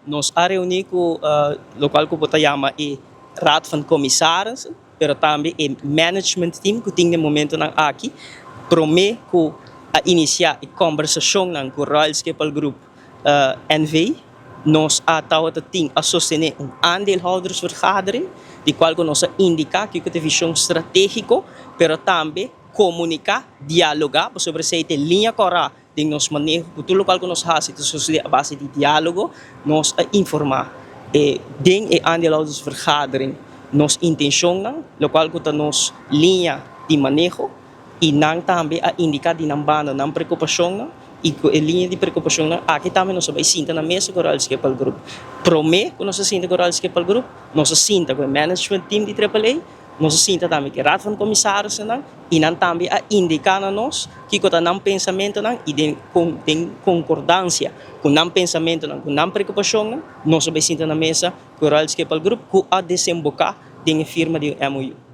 Nos a reuní ku lokual ku bo ta yama e Raad van Commissarissen, pero tambe e management team ku tin den momentonan aki promé ku a inisiá e kòmbersashonnan ku Royal Schiphol Group NV. Nos a tabata tin a sostené un aandeelhoudersvergadering di kual ku nos a indiká kiko ta e vishon stratégiko, pero tambe komuniká, dialogá pasobra esei ta e liña kòrá Den nos maneho ku tur lokual ku nos hasi ta sosodé a base di diálogo. Nos a informá e den e aandeelhoudersvergadering nos intenshonnan, lokual ku ta nos liña di maneho i nan tambe a indiká di nan banda nan preokupashonnan i ku e liña di preokupashonnan aki tambe nos a bai sinta na mesa ku Royal Schiphol Group. Promé ku nos a sinta ku Royal Schiphol Group nos a sinta ku e management team di Triple A. Nos a sinta tambe ku e Raad van Commissarissen i nan tambe a indiká na nos kiko ta nan pensamentunan i den den konkordansia ku nan pensamentunan, ku nan preokupashonnan, nos a bai sinta na mesa ku e Royal Schiphol Group ku a desemboká den e firma di un MOU.